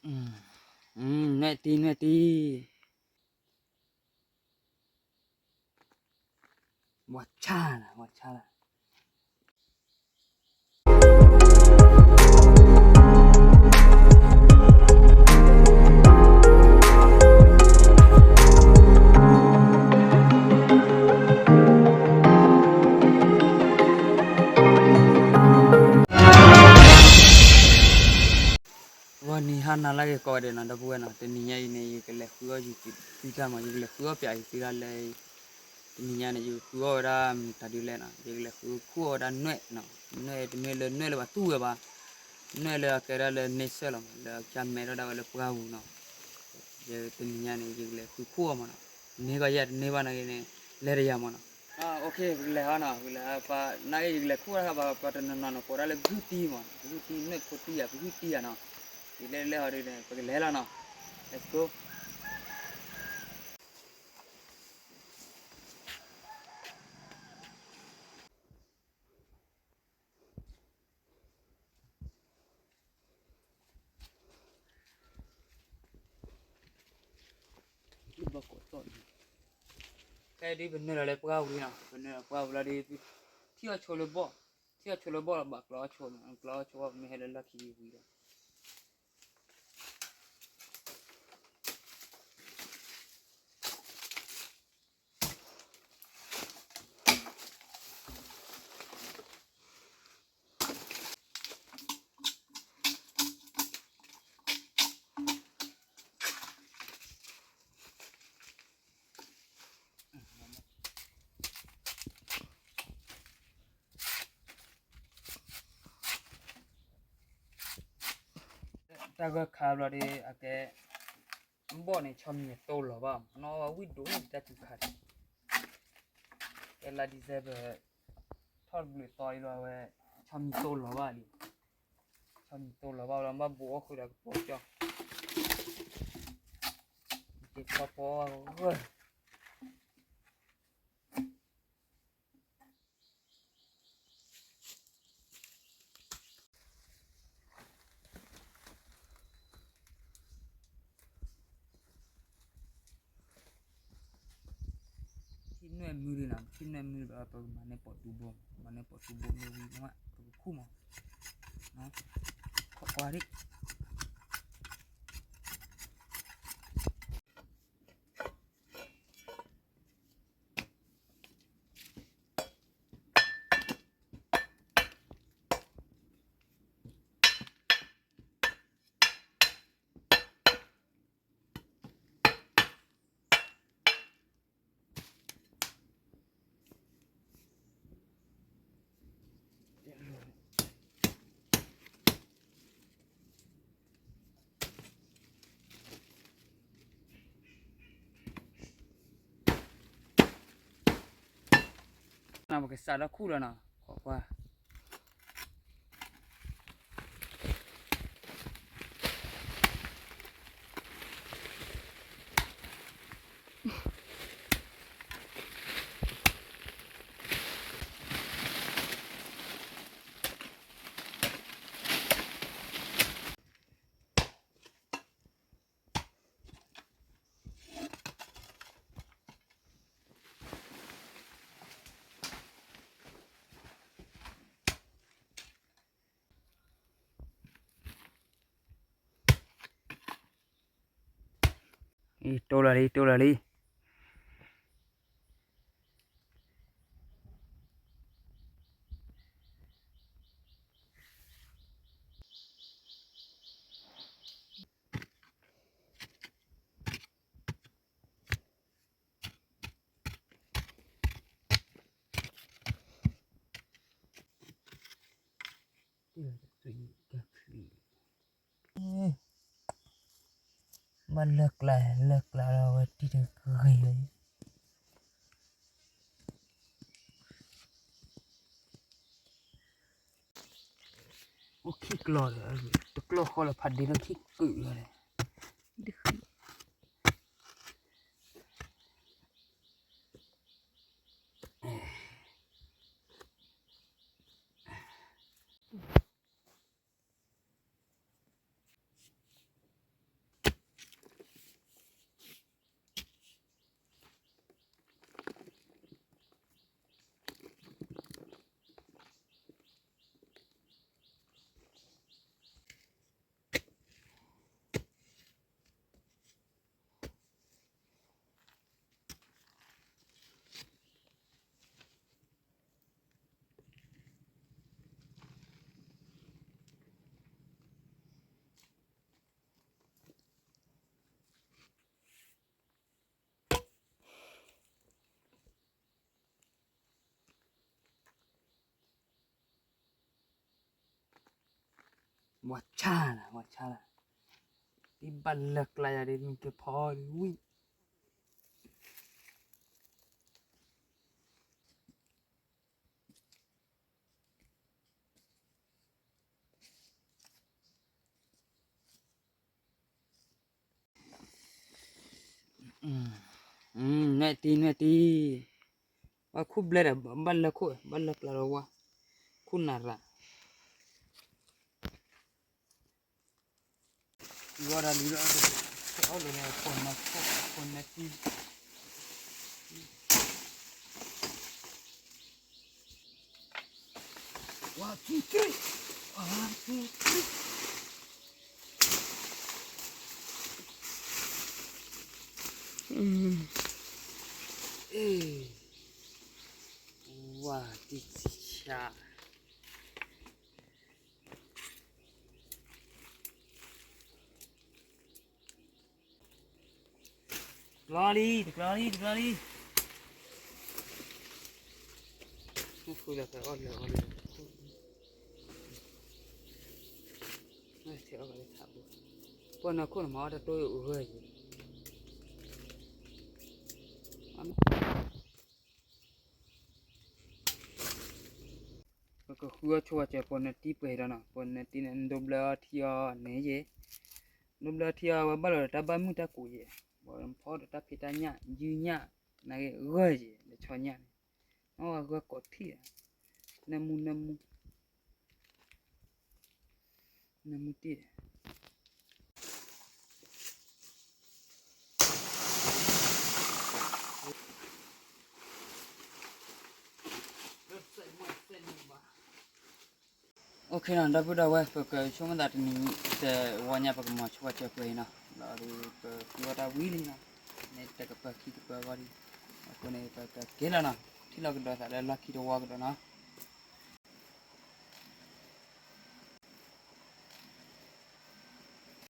နွဲၣ်တံၢ် နွဲၣ်တံၢ်, ဝါဆါလၢ ဝါဆါလၢ ဂီၤနံၤဟါနၤလၢအဂ့ၤကိးဂၤဒဲးနီၤ ဒီပုၢ်ဝဲၢ်နီၤ, တနံၤညါအံၤန့ၣ် ယကလဲၤဃုအီၣ်ယသုတၢ်မး, ယကလဲၤဃုအီၣ်ပၠးယသုတၢ်လၢ တနံၤညါန့ၣ် ယကဃုအီၣ်ဝဲဒၣ်မတၤဒုလဲၣ်နီၤ, ယကလဲၤဃုခူၣ်အီၣ်ဝဲဒၣ်နွဲၣ်နီၤ, နွဲၣ်တနွဲၣ်လၢနွဲၣ်လၢပှၤတူၢ်ဝဲဘၣ်, နွဲၣ်လၢအကဲဒၣ်လၢန့ဆၢၣ်လီၤမး, လၢအကမဲထီၣ်ဒၣ်ဝဲလၢပှၢ်ပူၤနီၤ, ယတနံၤညါန့ၣ် ယကလဲၤဃုခူၣ်အီၣ်မးနီၤ, န့ၢ်ကီးယၤတန့ၢ်ဘၣ်နာ်က့န့ၣ် လဲၤတယၤမးနီၤ, ပကလဲၤဟီနီၤ, ပကလဲၤဟီ, ပှၤနာ်က့ယကလဲၤခူၣ်တၢ်ဘၣ် ပှၤတနီၤနီၤနီၤ ကိးဒၣ်လၢပဟုၣ်တံၢ်မး, ပဟုၣ်တံၢ် နွဲၣ်ဖိတံၢ်ဧါ ပဟုၣ်တံၢ်ဧါနီၤ, ယလဲၤလဲၤဟီဒ်န့ၣ် ပကလဲၤလီၤနီၤ, let's go. ခဲအံၤဒ်ပနုာ်လီၤလၢပှၢ်ပူၤလံနီၤ, ပနုာ်လီၤပှၢ်ပူၤလီၤဒီး ထံၣ်အီၣ်ဆိလၢဘီၣ်, ထံၣ်အီၣ်ဆိလၢဘီၣ်လီၤ ဘၣ်ကျီအီၣ်ဆိမး, ကျီအီၣ်ဆိဘၣ် ပမ့ၢ်ဟဲလၢလီၢ်ခံဝံၤဒီး တၢ်ဂၢၢ်ခါဘျီဒီး အကဲ ဘီၣ်န့ၣ် ဆီမံၤတိလီၤဘၣ်, နီၢ်ဝဲဝံၣ်ဒိၣ်န့ၣ် တၢ်စူၤခါန့ၣ်, ကဲလါ December ထီၣ်တဘျုးသီအံၤလီၤဝဲ, ဆီမံၤတိလီၤဘၣ်လံ, ဆီမံၤတိလီၤဘၣ်လီၤ ဘၣ်ဘိးအီၣ်ဃုာ်ဒီးကပိာ်ကၠီ, က့ၤဖီပီဂၢၢ် ထံၣ်နွဲၣ်မုၢ်လံနီၤ, ထံၣ်နွဲၣ်မုၢ်လံ ပကမၤန့ၢ်ပိာ်တူဘိ, မၤန့ၢ်ပိာ်တူဘိမ့ၢ်ဝံၤမး ပကခူၣ်မး, ခိးကွၢ်ဒံး ပကစးထီၣ်ခူၣ်လီၤနီၤ, ခိးကွၢ် အံၤ တိလီၤလံ တိလီၤလံ.ဘၣ်လၢကျါ လၢကျါလီၤ အဝဲတံၢ်တဂ့ၤဝဲ အိၣ်ခံကျီၢ်ဒီး တကျီၢ်ဃီလၢဖးဒ့လၢခံကုာ်လီၤဒီး တဃံ ဝါဆါလၢ ဝါဆါလၢ ဒ်ဘၣ်လၢကျါယၤဒ်မ့ၢ်က့ၤဖီဒ်ဝံၣ် နွဲၣ်တံၢ် နွဲၣ်တံၢ် ဝါခူၣ်ဘျဲဒီး ဘၣ်လၢခိၣ် ဘၣ်လၢကျါဒီးဝါ ခူၣ်နၢ်ရၣ် လီၤဒီးလံလီၤ အီၣ်လၢန့ၣ် ဖိနၢ်တံၢ် One, two, three. One, two, three. ဝါ တံၢ်ဆါ ကျီလံ တကျီလံ တကျီလံ ဃုလၢအီၣ်လၢအီၣ်လၢ ထဲအီၣ်လၢထးဘိ ပှၤနၢ်ခိၣ်န့ၣ်မၤအီၣ်တၢ်တိၢ်ဂၢၢ်ယံၤ ပကဃုအီၣ်ဆိဝဲကဲ ပိာ်နၢ်တံၢ်ပှဲၤဒီးနီၤ ပိာ်နၢ်တံၢ်န့ၣ် ဒိဘျၢအီထံအီန့ၣ်ယဲ ဒိဘျၢအီထံအီ ဝဲဘၣ်လီၤဒီးတၢ်ဘၣ်မုာ်တၢ်ကူးယဲ ဘၣ်ဖီဒီးတၢ်ဖံးတၢ်ညၣ် ယုၢ်ညၣ် နာ်က့ဂၢၢ်ယဲ လၢဆီညၣ်န့ၣ် အဝဲဂၢၢ်ကိးထံၣ် နၢမူ နၢမူ နၢမူတံၢ် OK နီၤ ဒီပုၢ်ဒီဝဲၢ် ပကဆိကမိၣ်သးတနံၤ တဝီညါ ပကမၤဆိဝဲကဲပှဲၤအံၤနီၤ လီၤဒီး ပက့ၤဝဲဒၣ်ဝံၤလံနီၤ န့ၣ်တကပၤခံကပၤဝံၤလံ အဃိန့ၣ် ပကက့ၤလီၤနီၤ ထံၣ်လိာ်ကဒီးသးလၢလီၢ်ခံတဝီကဒီးနီၤ